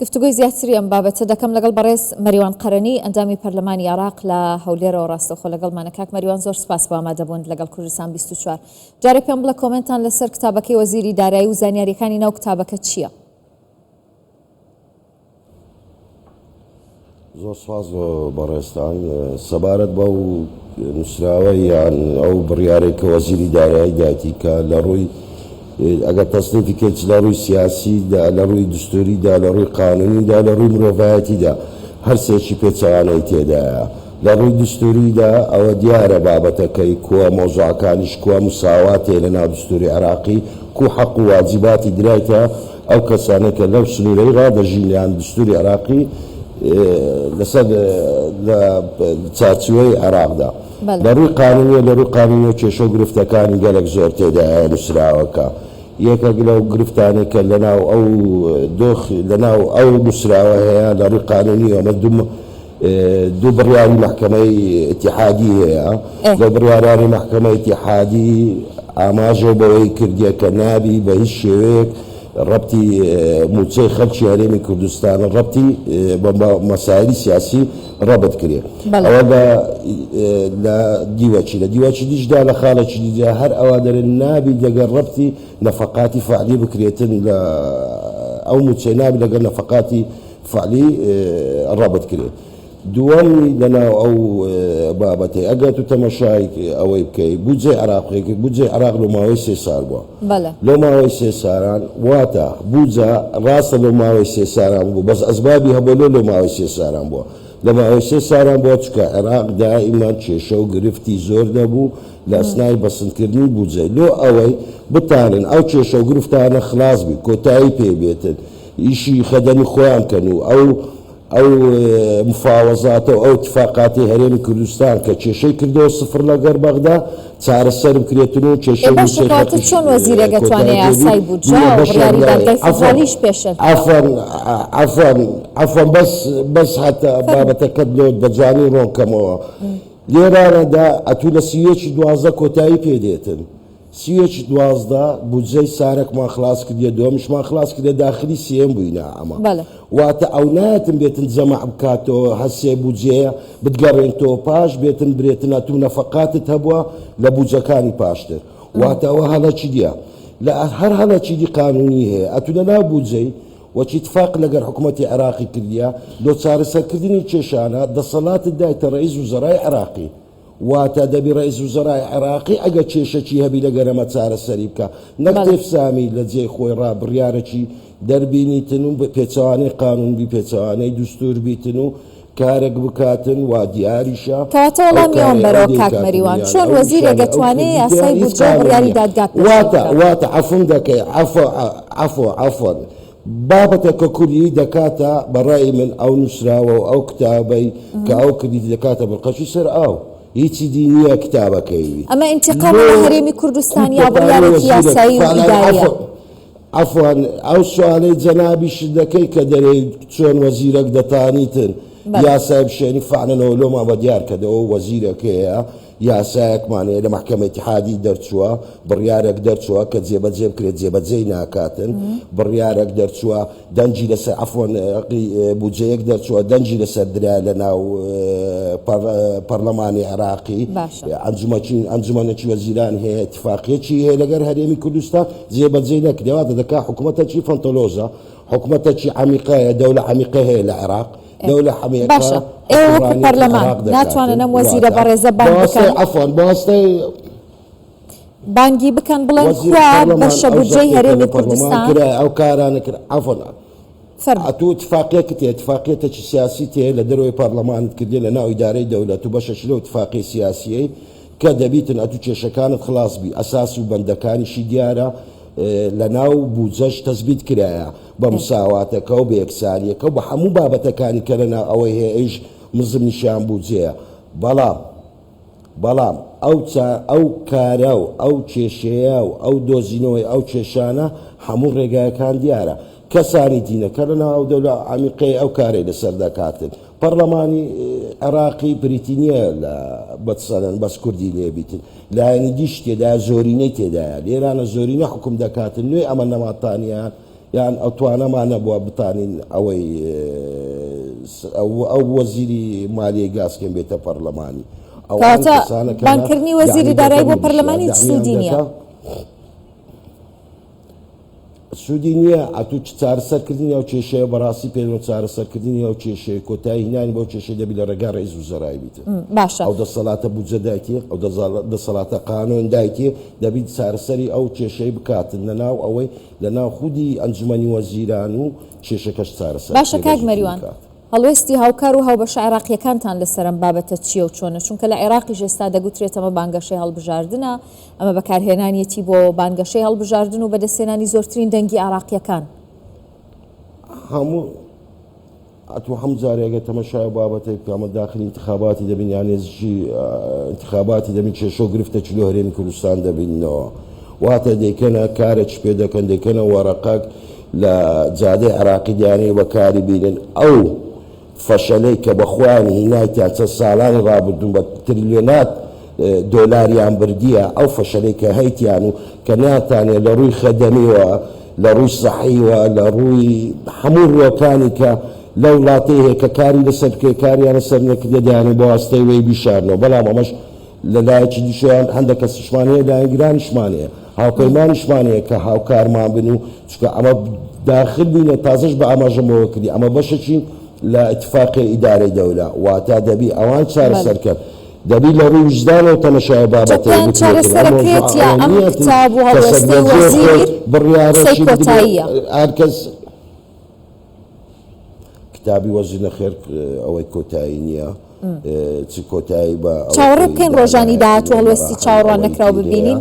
گفتوگۆی زیاتری ئەم بابەتە دەکەم لەگەڵ بەڕێز مەریوان قەرەنی، ئەندامی پەرلەمانی عێراق لە هەولێرەوە ڕاستەوخۆ لەگەڵمانە. کاک مەریوان زۆر سوپاس بۆ ئامادەبوونت لەگەڵ کوردستان 24. جارێ پێم بڵێ کۆمێنتان لەسەر کتابەکەی وەزیری دارایی و زانیارییەکانی ناو کتابەکە چییە؟ زۆر سوپاس بۆ بەڕێزتان. سەبارەت بەو نووسراوە یان ئەو بڕیارەی کە وەزیری دارایی دایتی کە لە ڕووی ئەگەر تەسنیفی کەی چ لە ڕووی سیاسیدا لە ڕووی دستوریدا لە ڕووی قانونیدا لە ڕووی مرۆڤایەتیدا هەر سێکی پێچەوانەی تێدایە. لە ڕووی دستوریدا ئەوە دیارە بابەتەکەی کوە مەوزوعەکانیش کوە مساواتێ لە ناو دستوری عێراقی کو حەق و واجباتی درایتە ئەو کەسانەی کە لەو سنوورەی ڕا دەژین یان دستوری عێراقی لەسەر لە چارچوەی عێراقدا لە ڕووی قانونیە لە ڕووی قانونیە کێشە و گرفتەکانی گەلەک زۆر تێدایە نووسراوەکە یەکێک لەو گرفتانەی کە لەناو ئەو دۆخ لەناو ئەو نووسراوە هەیە لە ڕووی قانونیەوە من دوو دوو بڕیاری مەحکەمەی ئیتیحادی هەیە، لەو بڕیارانەی مەحکەمەی ئیتیحادی ئاماژە بەوەی کردیە کە نابی بە هیچ شێوەیەک ڕەبتی مووچەی خەڵکی هەرێمی کوردستان ڕەبتی بە مەسایلی سیاسی ڕەبت کرێ. ئەوە لە لە دیوەکی، لە دیوەکی دیشدا لە خاڵێکی دیدا هەر ئەوە دەرێن نابی لەگەڵ ڕەبتی نەفەقاتی فەعلی بکرێتن لە ئەو مووچەی نابی لەگەڵ نەفەقاتی فعلی ڕەبت کرێ. دووەمی لەناو ئەو بابەتەی ئەگەر تو تەمەشای ئەوەی بکەی بودجەی عێراق بکەی بودجەی عێراق لۆ ماوەی سێ سال بووە لۆ ماوەی سێ ساران واتە بودجە ڕاستە لۆ ماوەی سێ ساران بوو بەس ئەسبابی هەبووە لۆ لۆ ماوەی سێ ساران بووە لە ماوەی سێ ساران بووە چونکە عێراق دائیمان کێشە و گرفتی زۆر دەبوو لە ئەسنای بەسندکردنی بودجەی لۆ ئەوەی بتانن ئەو کێشە و گرفتانە خلاص بی کۆتایی پێ بێتن ئیشی خەدەمی خۆیان کەن و ئەو ئەو مفاوەزاتە و ئەو ئیتفاقاتەی هەرێمی کوردستان کە کێشەی کردەوە سفر لەگەر بەغدا چارەسەر بکرێتن و ئێ کێشەی باشە مووچەی کەواتە خەڵکیش چۆن وەزیرێک ئەتوانێ کۆتایی پێ بی یاسای بودجە بووە و بەشێک بڕیاری لە دادگای عەفوەن فیدراڵیش پێشێل بکات؟ عەفوەن عەفوەن عەفوەن بەس بەس هەتا فەرموو. بابەتەکەت لۆ بە جوانی ڕۆن کەمەوە لێرانەدا ئەتوو لە 31 ی 12 کۆتایی پێ دێتن 31 12 بودجەی سارەکمان خلاس کردیە دووەمیشمان خلاس کردیە داخلی سێیەم بووینە ئەمە بەڵێ. واتە ئەو نایەتن بێتن جەمع بکاتەوە هەر سێ بودجەیە بتگەڕێنتەوە پاش بێتن برێتن ئەتوو نەفەقاتت هەبووە لە بودجەکانی پاشتر واتە ئەوە هەڵەکی دیە لە هەر هەڵەکی دی قانونی هەیە ئەتوو لە ناو بودجەی وەکی تفاق لەگەر حکومەتی عێراقی کردیە لۆ چارەسەرکردنی کێشانە دەسەڵاتت دایتە ڕەئیس وزەرای عێراقی واتە دەبی ڕەئیس وزەرای عێراقی ئەگەر کێشەکی هەبی لەگەر ئەمە چارەسەری بکا نەک بەڵێ. تێف سامی لە جێی خۆی ڕا بڕیارەکی دەربینیتن و پێچەوانەی قانون بی پێچەوانەی دوستور بیتن و کارەک بکاتن وا دیاریشە کەواتە ئەو وەڵامی ئەوەم کارەی ئەو بەرەوە کاک دەیکاتن مەریوان یان چۆن ئەو وەزیرێک ئیشانەی ئەو ئەتوانێ کردیتیان یاسای هیچ بودجە و قانون بڕیاری نیە دادگا پێشێل واتە بکا؟ واتە عەفوم دەکەی عەفو عەفو عەفوەن بابەتەکە کوردی دەکاتە بە ڕای من ئەو نووسراوە و ئەو کتابەی کە ئەو کردیتی دەکاتە بڵقەکی سەر ئاو هیچی دی نییە کتابەکەی وی ئەمە ئینتیقامە لۆ لە هەرێمی کوردستان کوت یا دەتانێ بڕیارێکی وەزیرەک یاسایی و فعلا ئیدارییە؟ عەفو عەفوان ئەو سوالەی جەنابیشت دەکەی کە دەرێی چۆن وەزیرەک دەتانیتن بەڵێ. یاسای بشێنی فعلا ئەوە لۆمان بە دیار کەدەوە وەزیرەکەیە یاسایەکمان هەیە لە مەحکەمە ئیتیحادی دەرچووە، بڕیارێک دەرچووە کە جێبەجێ بکرێت جێبەجێی ناکاتن، بڕیارێک دەرچووە دەنگی لەسەر عەفوەن بودجەیەک دەرچووە دەنگی لەسەر درا لە ناو پەڕلەمانی عێراقی، ئەنجومەکی ئەنجومەنێکی وەزیران هەیە ئیتیفاقیەکی هەیە لەگەر هەرێمی کوردستان جێبەجێی نەکرێ واتە دەکا حکومەتەکی فەنتەلۆزە حکومەتەکی عەمیقەیە دەولە عەمیقە هەیە لە عێراق. دەولە حەمیقە باشە ئێوە وەکو حوکمڕانیەتی پەرلەمان عێراق ناتوانن دەکاتن ئەم وەزیرە واتە بەڕێزە بانگ بەواسطەی بکەن؟ عەفوەن بەواسطەی بانگی بکەن بڵێن وەزیر کوا پەرلەمان بەشە ئەو بودجەی زەختەی کە هەرێمی لە پەرلەمان کوردستان؟ کرا ئەو کارانە کرا عەفوەن فەرموو. ئەتوو ئیتفاقیەکت هەیە ئیتفاقیەتەکی سیاسیت هەیە لە دەرەوەی پەرلەمانت کردیە لە ناو ئیدارەی دەولەت و بەشەکی لەو ئیتفاقیە سیاسیەی کە دەبیتن ئەتوو کێشەکانت خلاص بی ئەساس و بەندەکانیشی دیارە لە ناو بودجەش تەسبیت کرایە بە مساواتەکە و بە یەکسانیەکە و بە هەموو بابەتەکانی کە لەناو ئەوەی هەیە ئەویش مزمنیشیان بودجەیە بەڵام بەڵام ئەو چا ئەو کارە و ئەو کێشەیە و ئەو دۆزینەوەی ئەو کێشانە هەموو ڕێگایەکان دیارە کەسانی دینە کە لەناو ئەو دەولە عەمیقەی ئەو کارەی لەسەر دەکاتن پەڕلەمانی عێراقی بریتی نییە لە بەتسەلەن بەس کوردی لێ بیتن لایەنی دیش تێدایە زۆرینەی تێدایە لێرانە زۆرینە حوکم دەکاتن نوێ ئەمە نەماتانیان. یان ئەو توانامان نەبووە بتانین ئەوەی ئەو وەزیری مالیەی گازکەین بێتە پەرلەمانی. ئەوان کەواتە کەسانەکەنە بانگکردنی وەزیری دەعمیان دارایی دەکەن بۆ و پەرلەمان هیچ دەعمیان سوودی نییە. دەکا. سوودی نییە ئەتوو چ چارەسەرکردنی ئەو کێشەیە بەڕاستی پێ چارەسەرکردنی ئەو کێشەیە کۆتایی هینانی بەو کێشەی دەبی لە ڕێگا ڕئیس وزەرای بیتن باشە. ئەو دەسەڵاتە بودجە دایتێ ئەو دەسەڵاتە قانون دایتێ دەبی چارەسەری ئەو کێشەی بکاتن لەناو ئەوەی لەناو خودی ئەنجومەنی وەزیران و کێشەکەش چارەسەر باشە بکرێ بە کاک زووترین مەریوان کات. هەڵوێستی هاوکار و هاوبەشە عێراقییەکانتان لەسەر ئەم بابەتە چییە و چۆنە؟ چونکە لە عێراقیش ئێستا دەگوترێت ئەمە بانگەشەی هەڵبژاردنە، ئەمە بەکارهێنانیەتی بۆ بانگەشەی هەڵبژاردن و بەدەستهێنانی زۆرترین دەنگی عێراقییەکان. هەموو ئەتوو هەموو جارێ ئەگەر تەمەشای ئەو بابەتەی بکە ئەمە داخلی ئینتخاباتی دەبین یان نێزیکی ئینتخاباتی دەبین کێشە و گرفتەکی لۆ هەرێمی کوردستان دەبیننەوە واتە دەیکەنە کارێکی پێ دەکەن دەیکەنە وەرەقەک لە جادەی عێراقی دەیانەوێت بەکاری بینن ئەو فەشەلەی کە بە خۆیان هینایتیان چەند ساڵانی ڕابردوون بە ترلیۆنات دۆلاریان بردیە ئەو فەشەلەی کە هەیتیان و کە ناتانێ لە ڕووی خەدەمیوە لە ڕووی سەحیوە لە ڕووی هەموو ڕووەکانی کە لە وڵاتەی هەیە کە کاری لەسەر بکرێت کاریان لەسەر نەکردیە دەیانەوێت بە واستەی وەی بیشارنەوە بەڵام ئەمەش لە لایەکی دیشەوە هەندێک کەسیشمان هەیە لایەنگرانیشمان هەیە هاوپەیمانیشمان هەیە کە هاوکارمان بن و چونکە ئەمە داخل بووینە تازەش بە ئاماژەم بەوە کردی ئەمە بەشێکی لە ئیتفاقی ئیدارەی دەولە واتە دەبی ئەوان چارەسەر کەن دەبی لە ڕووی ویژدانەوە تەمەشای ئەو جا بابەتەیە پێیان بکرێتن ئەم چارەسەرەکرێت مەوزوعە یا ئەوە ئەم نییە کتاب و کەسێک هەڵوێستەی لە جێ خۆی وەزیر قسەی بڕیارەکی بدرێ کۆتاییە؟ هەر کەس کتابی وەزیر نەخێر ئەوەی کۆتایی نییە چ کۆتایی بە چاوەڕێ بکەین ڕۆژانی داهاتوو هەڵوێستی چاوەڕوان نەکراو ببینین؟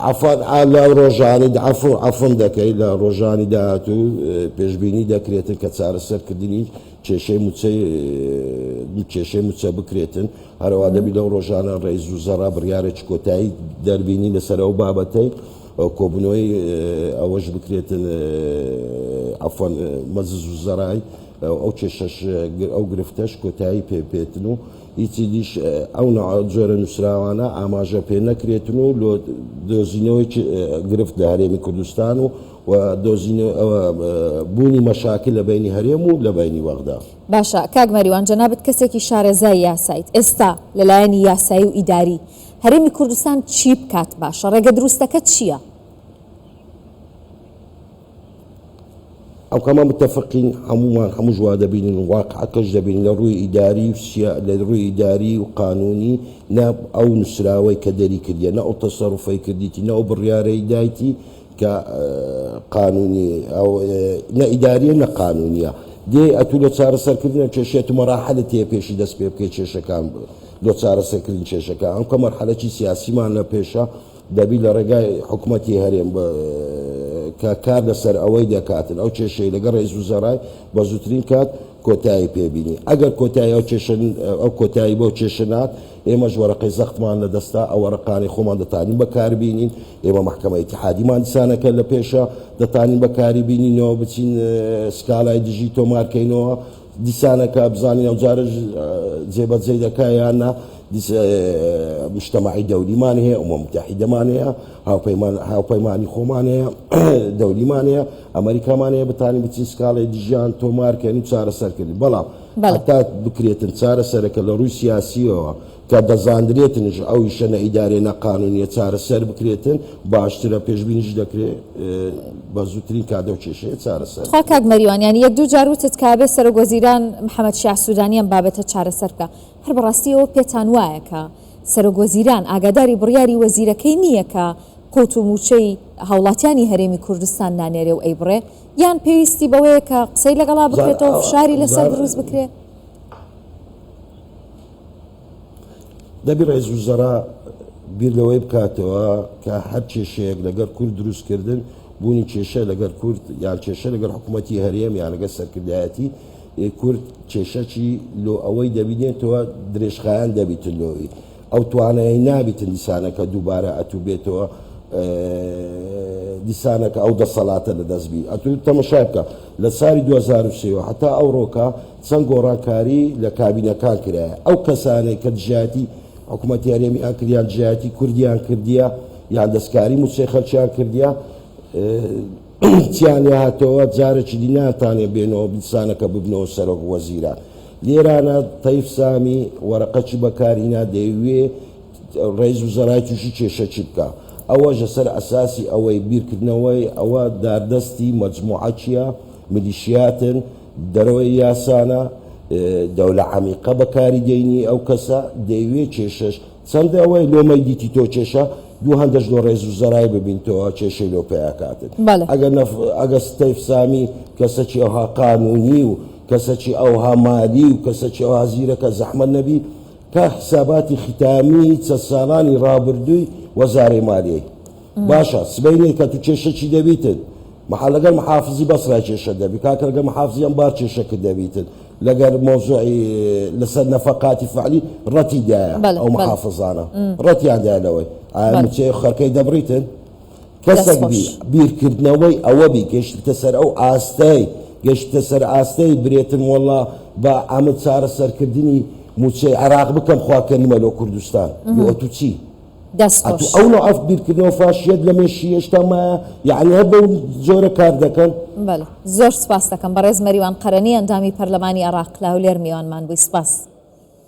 عەفوەن لە ڕۆژانی عەفو عەفوم دەکەی لە ڕۆژانی داهاتوو پێشبینی دەکرێتن کە چارەسەرکردنی کێشەی موچەی کێشەی موچە بکرێتن هەرەوا دەبی لەو ڕۆژانە ڕئیس وزەرا بڕیارێکی کۆتایی دەربینی لەسەر ئەو بابەتەی کۆبوونەوەی ئەوەش بکرێتن عەفوەن مەجلس وزەرای ئەو کێشەش ئەو گرفتەش کۆتایی پێ بێتن و هیچی دیش ئەو جۆرە نووسراوانە ئاماژە پێ نەکرێتن و لۆ دۆزینەوەی گرفت لە هەرێمی کوردستان و و دۆزینەوە بوونی مەشاکل لە بەینی هەرێم و لە بەینی بەغدا. باشە کاک مەریوان جەنابت کەسێکی شارەزای یاسایت ئێستا لە لایەنی یاسایی و ئیداری هەرێمی کوردستان چی بکات باشە ڕێگە دروستەکە چیە؟ ئەو کەمە متەفقین هەموومان هەمووش وا دەبینین و واقعەکەش دەبینین لە ڕووی ئیداری و سیا لە ڕووی ئیداری و قانونی نە ئەو نووسراوەی کە دەری کردیە نە ئەو تەسەروفەی کردیتی نە ئەو بڕیارەی دایتی کە قانونی ئەو نە ئیداریە نە قانونیە دێ ئەتوو لە چارەسەرکردنە کێشەیە تو مەراحلت هەیە پێشی دەست پێ بکەی کێشەکان لۆ چارەسەرکردنی کێشەکان ئەم کە مەرحەلەکی سیاسیمان لە پێشە دەبی لە ڕێگای حکومەتی هەرێم کە کار لەسەر ئەوەی دەکاتن ئەو کێشەی لەگەڵ ڕئیس وزەرای بە زووترین کات کۆتایی پێبینی ئەگەر کۆتایی ئەو کێشە ئەو کۆتایی بەو کێشە نات ئێمەش وەرەقەی زەختمان لە دەستە ئەو وەرەقانەی خۆمان دەتانین بەکاربینین ئێمە مەحکەمە ئیتیحادیمان دیسانەکە لە پێشە دەتانین بەکاری بینینەوە بچین سکالای دژی تۆمارکەینەوە دیسانەکە بزانین ئەو جارەش جێبەجێی دەکا یان نا مجتەمەعی دەولیمان هەیە ئومە متحیدەمان هەیە هاوپەیمان هاوپەیمانی خۆمان هەیە دەولیمان هەیە ئەمریکامان هەیە بتانین بچین سکاڵی دژیان تۆمارکەین و چارەسەرکردن بەڵام هەتا بکرێتن چارەسەرەکە لە ڕووی سیاسیەوە کە دەزاندرێتنش ئەو ئیشە نە ئیدارێ نە قانونیە چارەسەر بکرێتن باشترە پێشبینیش دەکرێ بە زووترین کات ئەو کێشەیە چارەسەر تخوا بکرێت. کاک مەریوان یانی یەک دوو جار وتت کە ئەبێ سەرۆک وەزیران محەمەد شیاع سودانی ئەم بابەتە چارەسەر بکا هەر بەڕاستی ئێوە پێتان وایە کە سەرۆک وەزیران ئاگاداری بڕیاری وەزیرەکەی نییە کە قوت و مووچەی هاوڵاتیانی هەرێمی کوردستان نانێرێ و ئەیبڕێ یان پێویستی بەوەیە کە قسەی لەگەڵا بکرێتەوە فشاری لەسەر دروست بکرێ؟ دەبی ڕئیس وزەرا بیر لەوەی بکاتەوە کە هەر کێشەیەک لەگەر کورد دروستکردن بوونی کێشە لەگەر کورد یان کێشە لەگەر حکوومەتی هەرێم یان لەگەر سەرکردایەتی کورد کێشەکی لۆ ئەوەی دەبینێتەوە درێژخایەن دەبیتن لۆی ئەو توانای نابیتن دیسانەکە دووبارە ئەتوو بێتەوە دیسانەکە ئەو دەسەڵاتە لە دەست بی ئەتوو تەمەشای بکە لە سالی 2023 هەتا ئەوڕۆکە چەند گۆڕانکاری لە کابینەکان کرایە، ئەو کەسانەی کە دژایەتی حکومەتی هەرێمیان کرد یان دژایەتی کوردیان کردیە یان دەستکاری موچەی خەلکیان کردیە. چیان لێ هاتەوە جارێکی دی ناتانێ بێنەوە بیسانەکە ببنەوە سەرۆک وەزیران. لێرانە تەیف سامی وەرەقەکی بەکارهینا دەیەوێ ڕەئیس وزەرای توشی کێشەکی بکا. ئەوەش لەسەر ئەساسی ئەوەی بیرکردنەوەی ئەوە داردەستی مەجموعەکیە، میلیشیاتن، دەرەوەی یاسانە، دەولە عەمیقە بەکاری دێنی ئەو کەسە دەیوێ کێشەش چەندە ئەوەی لۆمەی دیتی تۆ کێشە دوو هەندەش لۆ ڕێز و زەرای ببینتەوە کێشەی لۆ پەیاکاتن بەڵێ. ئەگەر نەف ئەگەر ستەیف سامی کەسەکی ئەوها قانونی و کەسەکی ئەوها مالی و کەسەکی ئەوها زیرەکە زەحمەت نەبی کا حساباتی ختامی چەند ساڵانی ڕابردووی وەزارەی مالیەی باشە سبەینێ کە تو کێشەکی دەبیتن مەحا لەگەر محافزی بەسرا کێشە دەبی کاکە لەگەر محافزی ئەنبار کێشەکت دەبیتن لەگەر مەوزوعی لەسەر نەفەقاتی فعلی ڕەتی دایە بەڵێ ئەو بەڵێ محافزانە ڕەتیان دایە لەوەی ئایا بەڵێ موچەی خەرکەی دەبڕیتن دەست کەسەک خۆش. بی بیرکردنەوەی ئەوە بی گەشتتە سەر ئەو ئاستەی گەشتتە سەر ئاستەی برێتن وەڵا با ئەمن چارەسەرکردنی موچەی عێراق بکەم خوا کەریمە لۆ کوردستان لۆ ئەتوو چی؟ دەست ئەتوو خۆش. ئەو نەوعە بیرکردنەوە فاشیەت لە مێشکی هێشتا مایە یەعنی هەر بەو جۆرە کار دەکەن؟ بەلێ زۆر سوپاست دەکەم بەڕێز مەریوان قەرەنی ئەندامی پەرلەمانی عێڕاق لە هەولێر میوانمان بووی سوپاس.